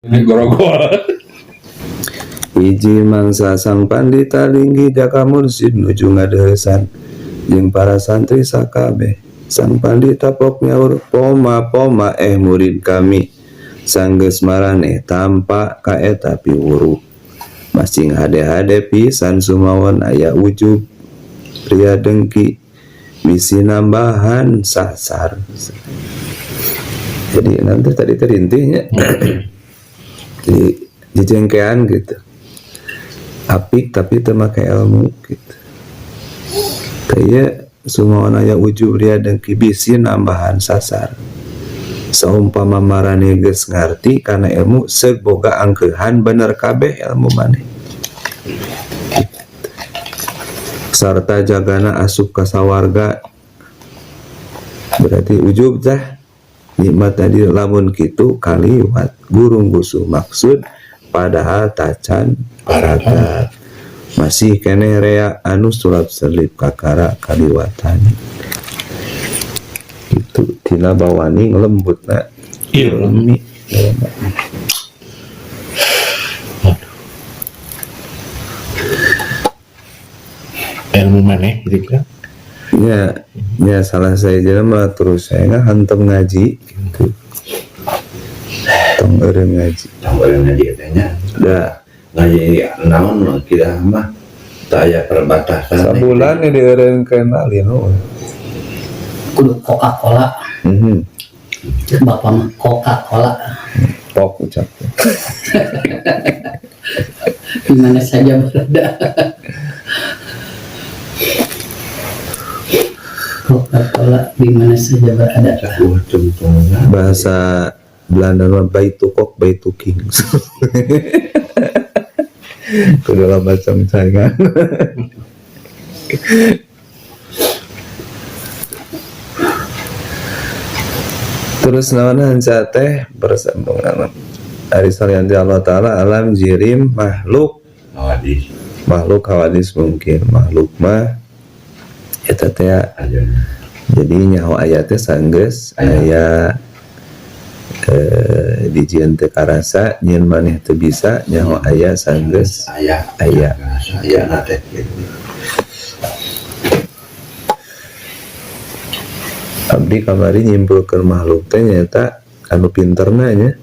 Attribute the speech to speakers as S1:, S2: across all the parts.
S1: Ini gorogol.
S2: Hiji mangsa sang pandita linggih jaka mursid nuju ngadeuheusan jeung para santri sakabeh. Sang pandita pok nyaur poma poma murid kami sanggeus maraneh tampa ka eta piwuru. Masing hade-hade pisan sumawon aya ujub ria dengki bisi nambahan sasar. Jadi nanti tadi terintihnya jadi dijengkean gitu. Apik tapi teu make ilmu gitu. Taya sumawan aya ujub ria dengki bisi nambahan sasar. Saumpama marane geus ngarti kana ilmu seug boga angkeuhan bener kabeh ilmu maneh. Sarta jagana asup ka sawarga. Berarti ujub tah nikmat tadi lamun kitu kaliwat gurung gusuh maksud padahal tacan paragat masih keneh rea anu sulap selip kakara kaliwatan itu tina bawani ngelembutna ilmi.
S1: Ilmu maneh gitu kan
S2: ya, ya salah saya jelema terus saya nggak hantem ngaji gitu. Tong eureun ngaji.
S3: Tong eureun ngaji katanya.
S2: Dah.
S3: Ngaji naon kita mah tak aya perbatasan.
S2: Sabulan ini dieureunkeun alin oh.
S4: Kudu Coca-Cola. Bapak mah Coca-Cola.
S2: Pok ucap.
S4: Di mana saja berada. Coca-Cola di mana saja berada.
S2: Bahasa Belanda mah baitu kok baitu king. Itu dalam macam saingan. Terus naon hanca teh bersambungan ari salian Allah Ta'ala alam jirim makhluk
S3: hawadis.
S2: Makhluk hawadis mungkin makhluk mah eta teh jadi nyaho aya teh sanggeus aya dijieun teu karasa nyieun maneh teu bisa nyaho aya sanggeus
S3: aya
S2: aya
S3: aya na teh.
S2: Abdi kamari nyimpulkeun makhluk teh nyaeta anu pinterna nya.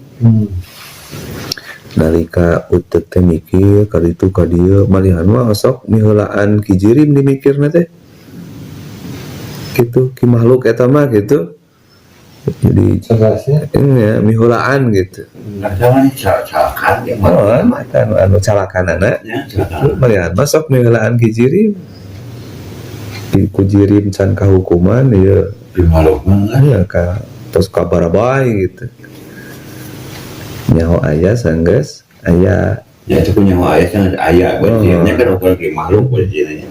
S2: Nalika utek teh mikir ka ditu ka dieu malihan mah sok miheulaan ki jirim dimikirna teh. Gitu ki makhluk eta mah gitu. Jadi ini miheulaan gitu.
S3: Nah, sama calakan ya
S2: mah. Oh, anu calakanana. Malihan mah sok miheulaan ki jirim. Ku jirim can kahukuman ieu
S3: di makhluk mah
S2: ya ka tos kabarabai gitu. Nyaho aya sanggeus aya.
S3: Ya itu punya nyaho aya sanggeus aya berarti nya kan ukuran ki makhluk berarti.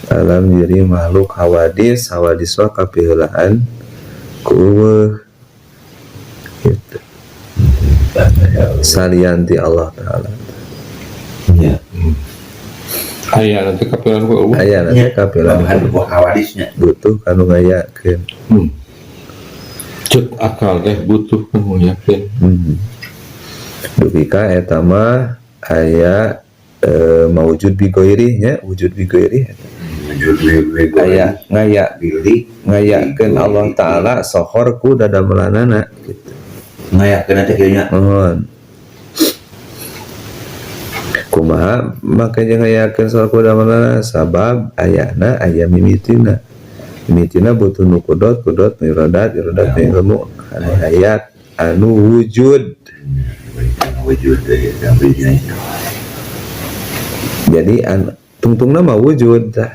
S2: Alam diri makhluk hawadis, hawadis mah kapiheulaan ku eueuh gitu. Salian ti Allah Ta'ala.
S3: Ya.
S1: Aya nanti kapiheulaan ku eueuh.
S2: Aya nanti kapiheulaan
S3: ku hawadisnya.
S2: Butuh kanu ngayakeun.
S1: Cek akal teh butuh kanu ngayakeun.
S2: Dugi ka eta mah aya maujud bi ghairih nya, wujud bi ghairih. Aya ngayakeun Allah Ta'ala sohor ku dadamelanana gitu.
S3: Ngayakeun teh kieu nya.
S2: Mohon. Kumaha make jeung ngayakeun sohor ku dadamelanana sabab ayana aya mimitina. Mimitina butuh nu kudot, kudot nu iradat, iradat nu ilmu, anu hayat, anu wujud.
S3: Wujud
S2: Jadi tungtungna mah wujud tah.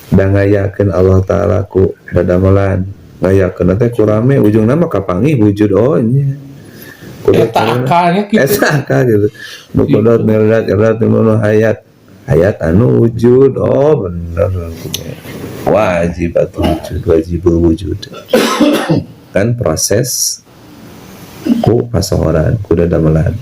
S2: Da ngayakeun Allah Ta'ala ku dadamelan. Ngayakeun teh ku rame ujungna mah kapanggih wujud oh nya.
S1: Eta akalnya kitu.
S2: Eta akal gitu. Nu kudot mirat irat nu hayat. Hayat anu wujud oh bener. Wajib atau wujud, wajibul wujud. Kan proses ku pasohoran ku dadamelan.